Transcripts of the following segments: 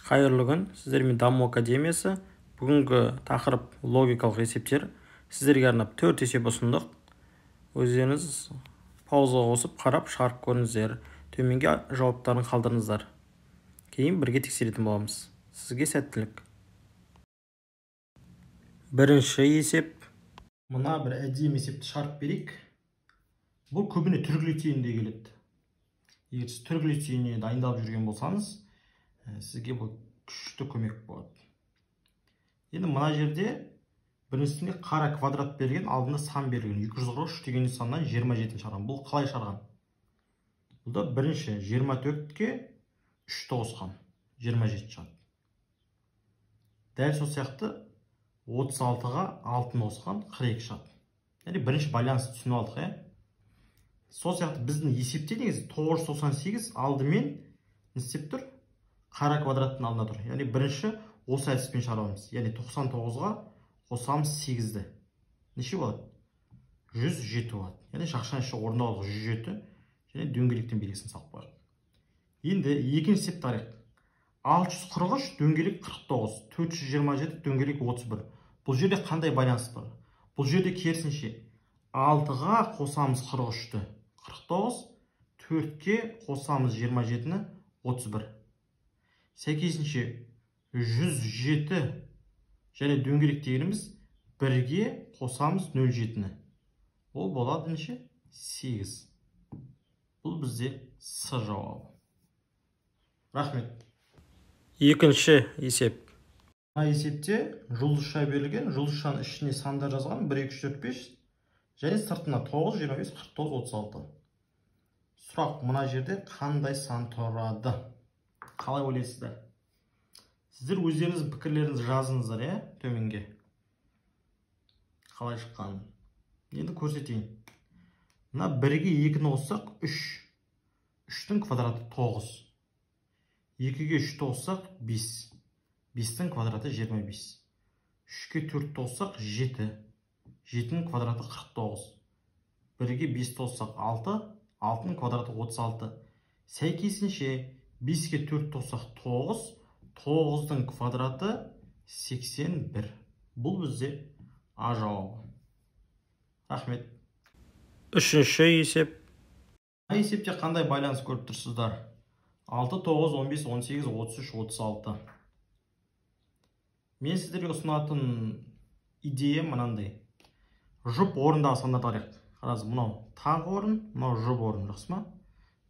Қайырлы күн, сіздермен Даму академиясы. Бүгінгі тақырып логикалық есептер. Сіздерге арнап 4 есеп ұсындық. Өздеріңіз паузаға қосып қарап шығарып көріңіздер. Төменге жауаптарын қалдырыңыздар. Кейін бірге тексеретін боламыз. Сізге сәттілік. Бірінші есеп. Мына бір әдемі есепті шығарып берейік. Бұл көбіне түрік лицейінде келеді. Егер сіз түрік лицейіне дайындалып жүрген болсаңыз, сізге бұл күшті көмек болады. Енді мына жерде біріншісінде қара квадрат берген, алдында сан берілген. 243 деген саннан 27-ні шығарған. Бұл қалай шығарған? Бұл да бірінші 24-ке 3-ті қосқан, 27 шығады. Дәл сол сияқты 36-ға 6-ны қосқан, 42 шығады. Яғни бірінші байланысты түсініп алдық, иә? Сол сияқты біздің есепте негізі 998 алдымен не істеп тұр? Қара квадраттың алдында тұр. Яғни бірінші осы әдіспен шығарамыз. Яғни 99-ға қосамыз 8-ді. Неше болады? 107 болады. Яғни жақшаның іші орындалдық 107 және дөңгелектің белгісін салып қояйық. Енді екінші есепті қарайық. 643 дөңгелек 49, 427 дөңгелек 31. Бұл жерде қандай байланыс бар? Бұл жерде керісінше 6-ға қосамыз 43-ті, 49, 4-ке қосамыз 27-ні, 31. Сәйкесінше 107 және дөңгелек дегеніміз 1-ге қосамыз 0,7-ні. Ол болады неше? 8. Бұл бізде С жауабы. Рахмет. Екінші есеп. Мына есепте жұлдызша берілген, жұлдызшаның ішіне сандар жазған 1, 2, 3, 4, 5 және сыртына 9, 25, 49, 36. Сұрақ мына жерде қандай сан тұрады? Қалай ойлайсыздар? Сіздер өздеріңіздің пікірлеріңізді жазыңыздар, иә, төменге. Қалай шыққанын. Енді көрсетейін. Мына 1-ге 2-ні қоссақ 3. 3-тің квадраты 9. 2-ге 3-ті қоссақ 5. 5-тің квадраты 25. 3-ге 4-ті қоссақ 7. 7-нің квадраты 49. 1-ге 5-ті қоссақ 6. 6-ның квадраты 36. Сәйкесінше 5-ге 4-ті қоссақ 9. 9-дың квадраты 81. Бұл бізде А жауабы. Рахмет. Үшінші есеп. Мына есепте қандай байланыс көріп тұрсыздар? 6, 9, 15, 18, 33, 36. Мен сіздерге ұсынатын идея мынандай. Жұп орындағы сандарды қарайық. Қараңыз, мынау тақ орын, мынау жұп орын, жақсы ма?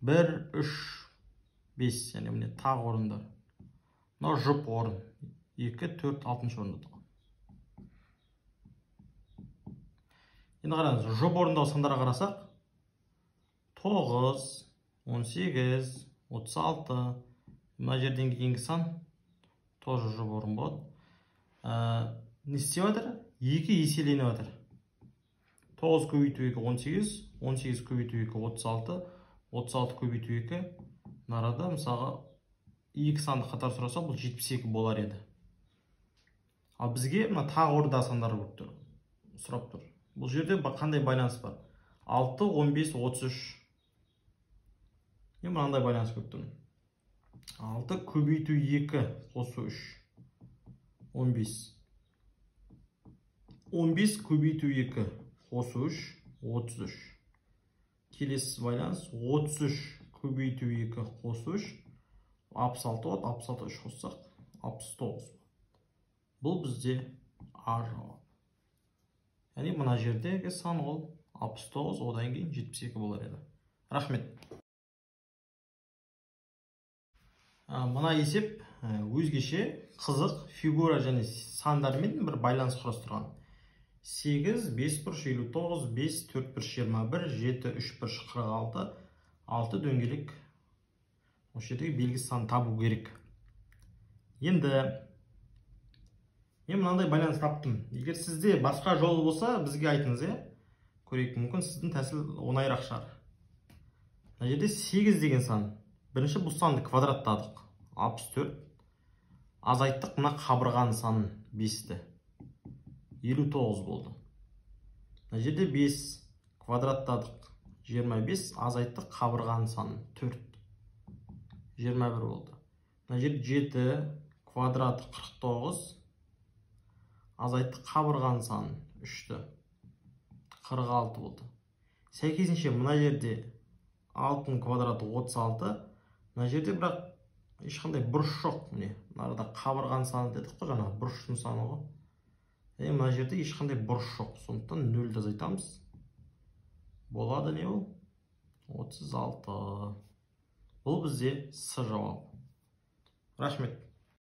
1, 3, 5, яғни міне тақ орындар. Мынау жұп орын. 2, 4, 6 орында тұр. Енді қараңыз, жұп орындағы сандарға қарасақ, 9, 18, 36, мына жерден кейінгі сан тоже жұп орын болады. Не істеп жатыр? 2 еселеніп жатыр. 9 көбейту 2, 18, 18 көбейту 2, 36, 36 көбейту 2. Мына арада мысалға 2 санды қатар сұраса, бұл 72 болар еді. Ал бізге мына тағы орындағы сандар болып тұр, сұрап тұр. Бұл жерде қандай байланыс бар? 6, 15, 33. Мен мынандай байланыс көріп тұрмын. 6 көбейту 2 қосу 3. 15. 15 көбейту 2 қосу 3, 33. Келесі байланыс 33 көбейту 2 қосу 3, 66 болады, 66 3 қоссақ 69. Бұл бізде А жауабы. Яғни мына жердегі сан ол 69, одан кейін 72 болар еді. Рахмет. Мына есеп өзгеше қызық фигура және сандармен бір байланыс құрастырған. 8, 5 бұрыш 59, 5, 4 бұрыш 21, 7, 3 бұрыш 46, 6 дөңгелек. Осы жердегі белгісіз сан табу керек. Енді мен мынандай байланыс таптым. Егер сізде басқа жол болса, бізге айтыңыз, иә? Көрейік, мүмкін сіздің тәсіл оңайырақ шығар. Мына жерде 8 деген сан. Бірінші бұл санды квадраттадық. 64. Азайттық мына қабырғаның санын 5-ті. 59 болды. Мына жерде 5 квадраттадық. 25 азайттық қабырғаның санын 4. 21 болды. Мына жерде 7 Квадраты 49. Азайттық қабырғаның санын 3-ті. 46 болды. Сәйкесінше мына жерде 6-ның квадраты 36. Мына жерде бірақ ешқандай бұрыш жоқ. Міне, мына қабырғаның саны дедік қой, жаңағы бұрыштың саны ғой. Және мына жерде ешқандай бұрыш жоқ. Сондықтан 0-ді азайтамыз. Болады не ол? 36. Бұл бізде С жауабы. Рахмет.